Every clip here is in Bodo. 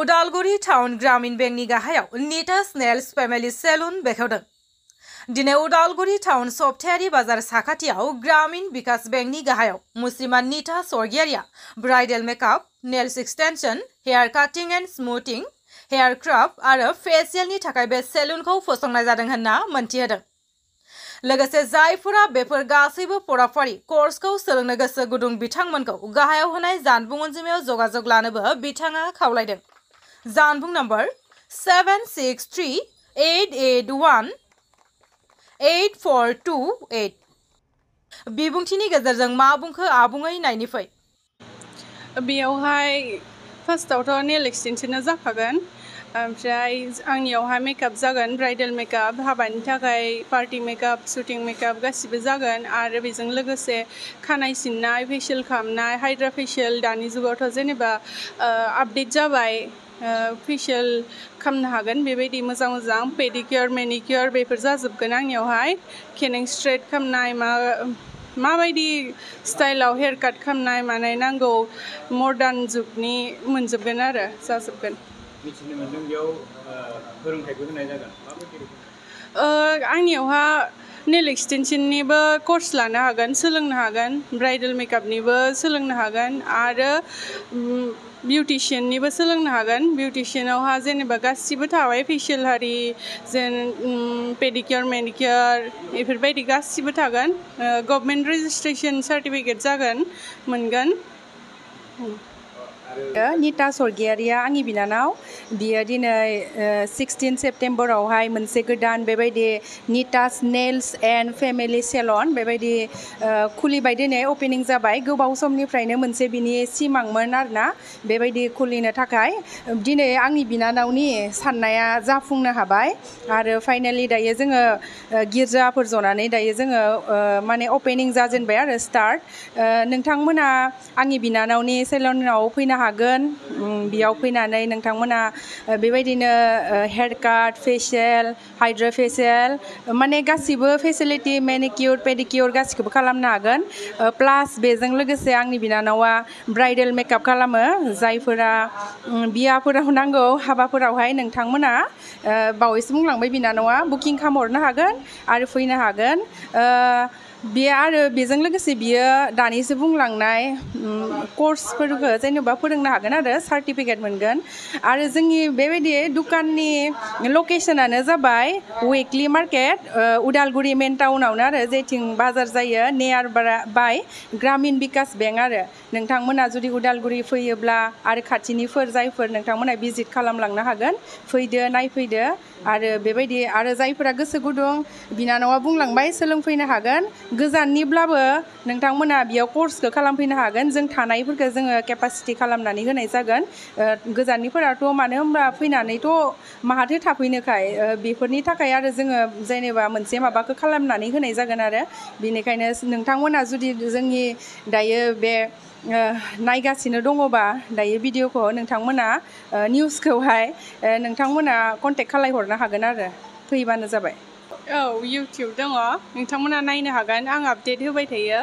उदालगुरि टाउन ग्रामीण बेंकनि गाहायाव नीटास नेल्स फेमिलि सेलुन बेखेवदों। दिनै उदालगुरि टाउन सप्तायारि बाजार साखाथियाव ग्रामीण विकास बेंकनि गाहायाव मुस्लिमा नीटा स्वर्गियारिया bridal makeup, nails extension, hair cutting and smoothing, hair craft आरो फेसियलनि थाखाय बे सेलुनखौ फसंनाय जादों होनना मोनथिहोदों। लोगोसे जायफोरा बेफोर गासैबो फराफारि कर्सखौ सोलोंनो गोसो गुदुं बिथांमोनखौ गाहायाव होनाय जानबुं अनजिमायाव जगाजग लानोबो बिथाङा खावलायदों। जानबुं नम्बर 763-881-8428। बिबुंथिनि गेजेरजों मा बुंखो आबुङै नायनि फै। बेयावहाय फार्स्टआवथ' नेल एक्सटेनशना जाखागोन, ओमफ्राय आंनियावहाय मेकआप जागोन, ब्राइडल मेकआप, हाबानि थाखाय पार्टी मेकआप, शुटिं मेकआप गासिबो जागोन आरो बेजों लोगोसे खानाय सिननाय, फेशियल खालामनाय, हाइड्रा फेशियल दानि जुगावथ' जेनेबा आपडेट जाबाय, फेशियल खालामनो हागोन बेबायदि मोजां मोजां पेडिकियर, मेनिकियर बेफोर जाजोबगोन आंनियावहाय। खेनें स्ट्रेट खालामनाय माबायदि स्टाइलाव हेयार काट खालामनाय मानाय नांगौ मडार्न जुगनि मोनजोबगोन आरो जाजोबगोन। मिथिनो मोनदों बेयाव फोरोंथायबो होनाय जागोन। माबायदि आंनियावहा नेल एक्सटेनशननिबो कर्स लानो हागोन, सोलोंनो हागोन, ब्राइडल मेकआपनिबो सोलोंनो हागोन आरो बिउटिशियाननिबो सोलोंनो हागोन। बिउटिशियानावहा जेनेबा गासिबो थाबाय, फेशियल हारि जेन पेडिकियर, मेनिकियर बेफोरबायदि गासिबो थागोन। गभर्नमेन्ट रेजिस्ट्रेसन सार्टिफिकेट जागोन, मोनगोन। नीटा स्वर्गियारिया आंनि बिनानाव, बियो दिनै 16 सेप्तेम्बरावहाय मोनसे गोदान बेबायदि नीटास नेल्स एन्ड फेमिलि सेलन बेबायदि खुलिबाय, दिनै अपेनिं जाबाय। गोबाव समनिफ्रायनो मोनसे बिनि सिमांमोन आरोना बेबायदि खुलिनो थाखाय। दिनै आंनि बिनानावनि साननाया जाफुंनो हाबाय आरो फाइनालि दायो जोङो गिर्जाफोर जनानै दायो जोङो माने अपेनिं जाजेनबाय आरो स्टार्ट। नोंथांमोना आंनि बिनानावनि सेलनाव फैनो हागोन। बेयाव फैनानै नोंथांमोना बेबायदिनो हेयार काट, फेशियल, हाइड्रा फेशियल माने गासिबो फेसिलिटि, मेनिकियर, पेडिकियर गासिखौबो खालामनो हागोन। प्लास बेजों लोगोसे आंनि बिनानावा ब्राइडेल मेकआप खालामो। जायफोरा बियाफोराव नांगौ, हाबाफोरावहाय नोंथांमोना बावैसो बुंलांबाय बिनानावा, बुकिं खालामहरनो हागोन आरो फैनो हागोन। बियो आरो बेजों लोगोसे बियो दानिसो बुंलांनाय कर्सफोरखौ जेनेबा फोरोंनो हागोन आरो सार्टिफिकेट मोनगोन। आरो जोंनि बेबायदि दुखाननि लकेसनानो जाबाय वेकलि मार्केट, उदालगुरि मेन टाउनावनो आरो जेथिं बाजार जायो, नियार बाय ग्रामीण विकास बेंक आरो। नोंथांमोना जुदि उदालगुरि फैयोब्ला आरो खाथिनिफोर जायफोर नोंथांमोना भिजिट खालामलांनो हागोन, फैदो, नायफैदो। आरो बेबायदि आरो जायफोरा गोसो गुदुं, बिनानावा बुंलांबाय सोलोंफैनो हागोन। गोजाननिब्लाबो नोंथांमोना बेयाव कर्सखौ खालामफैनो हागोन। जों थानायफोरखौ जोङो केपासिटि खालामनानै होनाय जागोन। गोजाननिफोराथ' मानो होनबा फैनानैथ' माहाथो थाफैनोखाय बेफोरनि थाखाय आरो जोङो जेनेबा मोनसे माबाखौ खालामनानै होनाय जागोन आरो। बेनिखायनो नोंथांमोना जुदि जोंनि दायो बे नायगासिनो दङबा दायो भिडिअखौ नोंथांमोना निउसखौहाय नोंथांमोना कन्टेक्ट खालायहरनो हागोन आरो फैबानो जाबाय। इउटिउब दङ, नोंथांमोना नायनो हागोन। आं आपडेट होबाय थायो।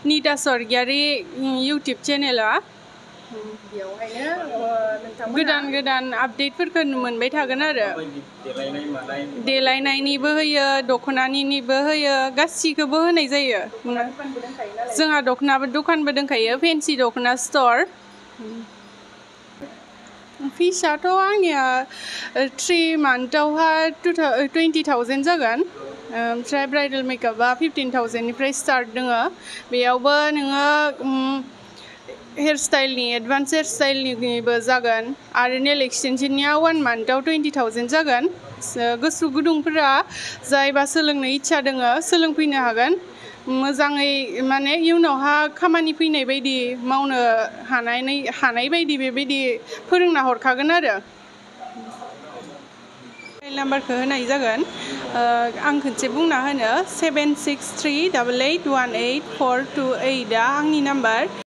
नीटा स्वर्गियारि इउटिउब चेनेला, बेयावहायनो गोदान गोदान आपडेटफोरखौ मोनबाय थागोन आरो। देलायनायनिबो होयो, दख'नानिबो होयो, गासिखौबो होनाय जायो। जोंहा दखानबो दंखायो, फेन्सि दख'ना स्ट'र। फिसआथ' आंनिया 3 मान्थआवहाय 20,000 जागोन। ओमफ्राय ब्राइडल मेकआपआ 15,000निफ्राय स्टार्ट दङ। बेयावबो नोङो हेयार स्टाइलनि, एडभान्स हेयार स्टाइलनिबो जागोन आरो नेल एक्सटेनशननिया 1 मान्थआव 20,000 जागोन। गोसो गुदुंफोरा जायबा सोलोंनो इच्छा दङ सोलोंफैनो हागोन। मोजाङै माने इयुनावहा खामानि फैनाय बायदि, मावनो हानाय बायदि बेबायदि फोरोंना हरखागोन आरो। मबाइल नाम्बारखौ होनाय जागोन। आं खनसे बुंना होनो 76388184228 आंनि नाम्बार।